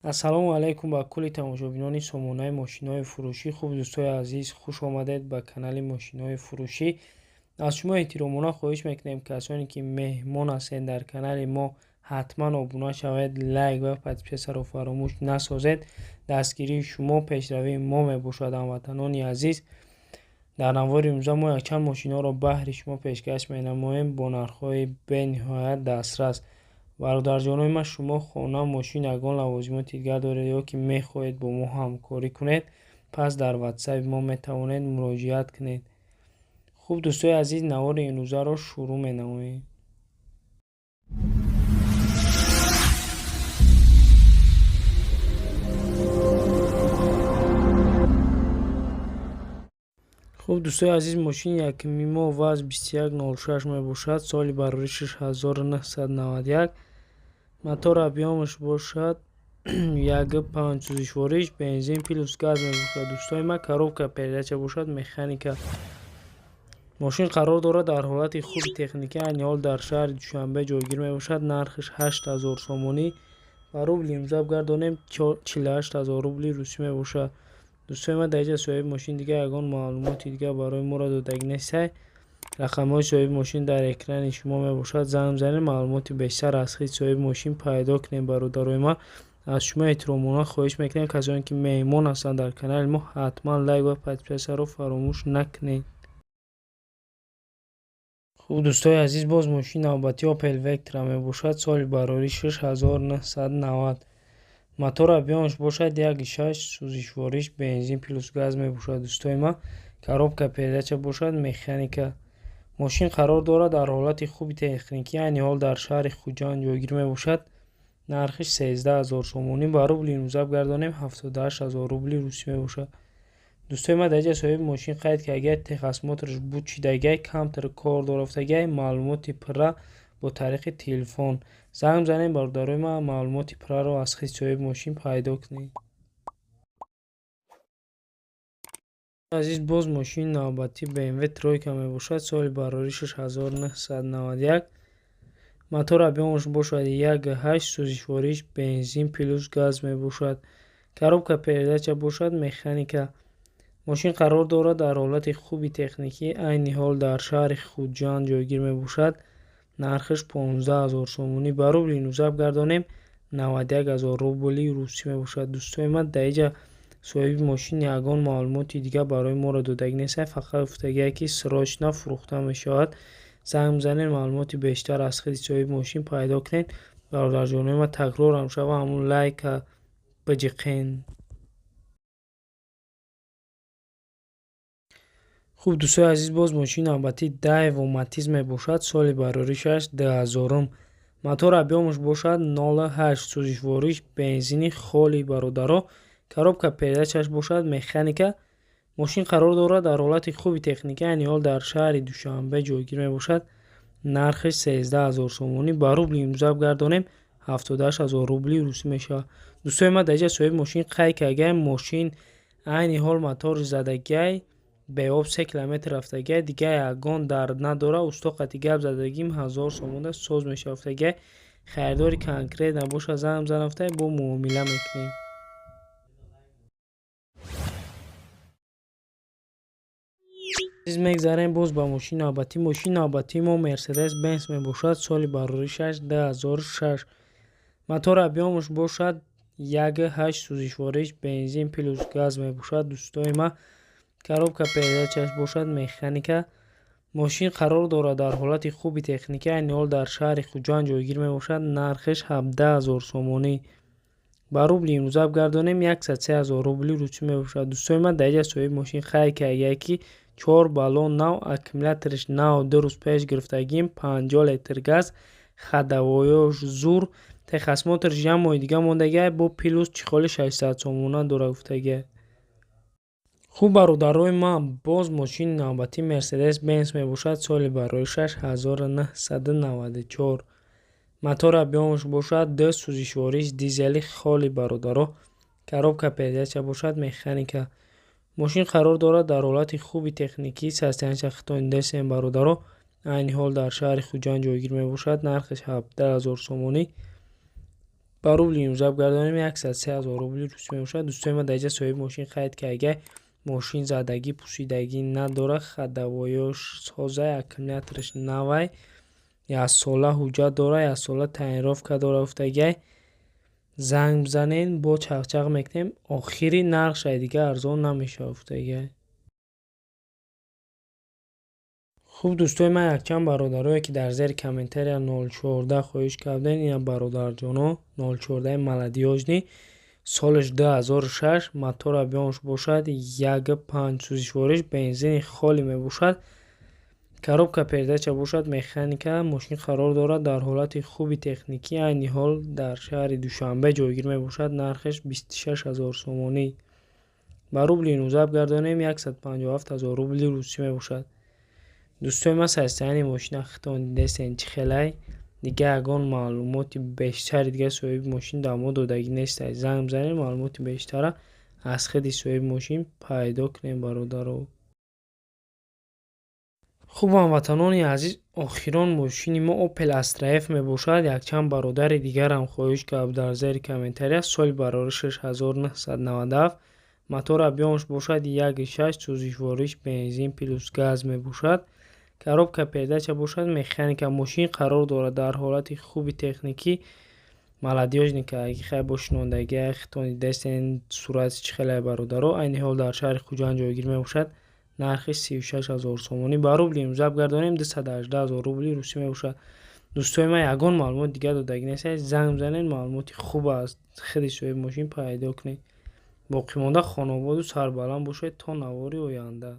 Ассалому алайкум ба кулли тамошобинони сомонаи мошинҳои фурӯшӣ. Хуб, дӯстои азиз, хуш омадед ба канали мошинҳои фурӯшӣ. Аз шумо эҳтиромона хоҳиш мекунем, касоне ки меҳмон ҳастед дар канали мо, ҳатман обуна шавед, лайк ва подписаться ро фаромӯш насозед. Дастгирии шумо пешравии мо мебошад, ҳамватанони азиз. Дар навори имрӯза мо якчанд мошинҳоро баҳри шумо пешкаш менамоем бо нархҳои бениҳоят дастрас. Бародарҷонои ман, шумо хона, мошин, ягон лавозимоти дигар доред ё ки мехоҳед бо мо ҳамкорӣ кунед, пас дар ватсапи мо метавонед муроҷиат кунед. Хуб, дӯстои азиз, навори имрӯзаро шурӯъ менамоем. Хуб, дӯстои азиз, мошини якуми мо ВАЗ 2106 мебошад, соли бароришаш 1991, мотор объём аш бошад 1,5, сӯзишвориш бензин плюс газ мебошад, дӯстои ман. Коробка передача бошад механика. Мошин қарор дорад дар ҳолати хуби техникӣ, айни ҳол дар шаҳри Душанбе ҷойгир мебошад. Нархаш 8000 сомонӣ, ба рубли имрӯза бигардонем, 48 000 рубли русӣ мебошад. Дӯстои ман, дар инҷа соҳиби мошин дигар ягон маълумоти дигар барои моро додагӣ нестай. Рақамҳои соҳиби мошин дар экрани шумо мебошад. Занг бизанед, маълумоти бештар аз худи соҳиби мошин пайдо кунед. Бародарои ман, аз шумо эҳтиромона хоҳиш мекунем, касоне ки меҳмон ҳастанд дар канали мо, ҳатман лайк ва подписаться ро фаромӯш накунед. Хуб, дӯстои азиз, боз мошини навбатӣ Opel Vectra мебошад, соли бароришаш 1990, мотор объём аш бошад 1,6, сӯзишвориш бензин плюс газ мебошад, дӯстои ман. Коробка передача бошад механика. Мошин қарор дорад дар ҳолати хуби техникӣ, айни ҳол дар шаҳри Хуҷанд ҷойгир мебошад. Нархиш 13 000 сомонӣ, ба рубли имрӯза бигардонем, 78 000 рубли русӣ мебошад. Дӯстои ман, дар инҷа соҳиби мошин қайд кардагиай, техосмотр ш буд шидагиай, камтар кор дорафтагиай. Маълумоти пурра бо тариқи телефон занг бизанед, бародарои ман, маълумоти пурраро аз худи соҳиби мошин пайдо кунед. Азиз, боз мошини навбатӣ BMW тройка мебошад, соли бароришаш 1991, мотор объём аш бошад 1,8, сӯзишвориш бензин плюс газ мебошад, коробка передача бошад механика. Мошин қарор дорад дар ҳолати хуби техникӣ, айни ҳол дар шаҳри Хуҷанд ҷойгир мебошад. Нархаш 15 000 сомонӣ, ба рубли имрӯза бигардонем, 91 000 рубли русӣ мебошад. Дӯстои ман, дар инҷа соҳиби мошин ягон маълумоти дигар барои моро додагӣ нестай, фақат гуфтагиай, ки срочно фурӯхта мешавад. Занг бизанед, маълумоти бештар аз худи соҳиби мошин пайдо кунед. Бародарҷонои ман, такрорам шава, ҳамун лайка биҷиқен. Хуб, дӯстои азиз, боз мошини навбатӣ Daewoo Matiz мебошад, соли бароришаш 2000-ум, мотор объём аш бошад 0,8, сӯзишвориш бензини холи, бародаро, коробка передача ш бошад механика. Мошин қарор дорад дар ҳолати хуби техникӣ, айни ҳол дар шаҳри Душанбе ҷойгир мебошад. Нархиш 13 000 сомонӣ, ба рубли имрӯза бигардонем, 78 000 рубли русӣ мешавад. Дӯстои ман, дар инҷа соҳиби мошин қайд кардагиай, мошин айни ҳол мотори задагиай, беоб 3 километр рафтагиай, дигар ягон дард надорад. Усто қати гап задагим, 1000 сомонда соз мешавад гуфтагиай. Харидори конкрет набошад, занг бизанад гуфтагиай, бо муомила мекунем. Мегзарем боз ба мошини навбатӣ. Мошини навбатии мо Мерседес Бенс мебошад, соли бароришаш 2006, мотор объём аш бошад 1,8, сӯзишвориш бензин плюс газ мебошад, дӯстои ман, коробка передача ш бошад механика. Мошин қарор дорад дар ҳолати хуби техникӣ, айни ҳол дар шаҳри Хуҷанд ҷойгир мебошад. Нархиш 17 000 сомонӣ, ба рубли имрӯза бигардонем, 103 000 рубли русӣ мебошад. Дӯстои ман, дар инҷа соҳиби мошин қайд кардагиай, ки чор баллон нав, аккумулятораш нав, 2 рӯз пеш гирифтагим, 50 литр газ, ходовой ёш зур, техосмотр ш як моҳи дига мондагиай, бо плюс чехол и 600 сомона дорад гуфтагиай. Хуб, бародарои ман, боз мошини навбатӣ Мерседес Бенс мебошад, соли бароришаш 1994, мотор объём аш бошад 2, сӯзишвориш дизели холи, бародаро, коробка передача бошад механика. Мошин қарор дорад дар ҳолати хуби техникӣ, состояние ша хитони десем, бародаро, айни ҳол дар шаҳри Хуҷанд ҷойгир мебошад. Нархаш 17 000 сомонӣ. Ба рубли имрӯза бигардонем, 103 000 рубли русӣ мебошад. Дӯстои ман, дар инҷа соҳиби мошин қайд кардагиай: мошин задагӣ, пӯсидагӣ надорад, ходовой ёш созай, аккумулятораш навай, яксола ҳуҷҷат дорад, яксола тонировка дорад гуфтагиай. Занг бизанед, бо чақчақ мекунем, охири нархшай, дига арзон намешавад гуфтагиай. Хуб, дӯстои ман, якчанд бародарое, ки дар зери комментария 014 хоҳиш кардем, ина, бародарҷоно, 014 молодёжный, солаш 2006, мотор объём аш бошад 1,5, сӯзишвориш бензини холӣ мебошад, коробка передача бошад механика. Мошин қарор дорад дар ҳолати хуби техникӣ, айни ҳол дар шаҳри Душанбе ҷойгир мебошад. Нархаш 26 000 сомонӣ. Ба рубли имрӯза бигардонем, 157 000 рубли русӣ мебошад. Дӯстои ман, состояние мошина худтон дидестен, чӣ хелай. Дига ягон маълумоти бештари дига соҳиби мошин дар мо додагӣ нестай. Занг бизанед, маълумоти бештара аз худи соҳиби мошин пайдо кунем, бародаро. Хуб, ҳамватанони азиз, охирон мошини мо Opel Astra F мебошад. Якчанд бародари дигарам хоҳиш кард дар зери комментария. Соли бароришаш 1997, мотор объём аш бошад 1,6, сӯзишвориш бензин плюс газ мебошад, коробка передача бошад механика. Мошин қарор дорад дар ҳолати хуби техникӣ, молодёжный каги, хай, бо шинондагиай худтон дидестен, сурати чӣ хелай, бародаро. Айни ҳол дар шаҳри Хуҷанд ҷойгир мебошад. Нархи 36 000 сомонӣ. Ба рубли имрӯза бигардонем, 218 000 рубли русӣ мебошад. Дӯстои ман, ягон маълумот дигар додагӣ нестед. Занг бизанед, маълумоти хуб аз худи соҳиби мошин пайдо кунед. Боқимонда хонободу сарбаланд бошед то навори оянда.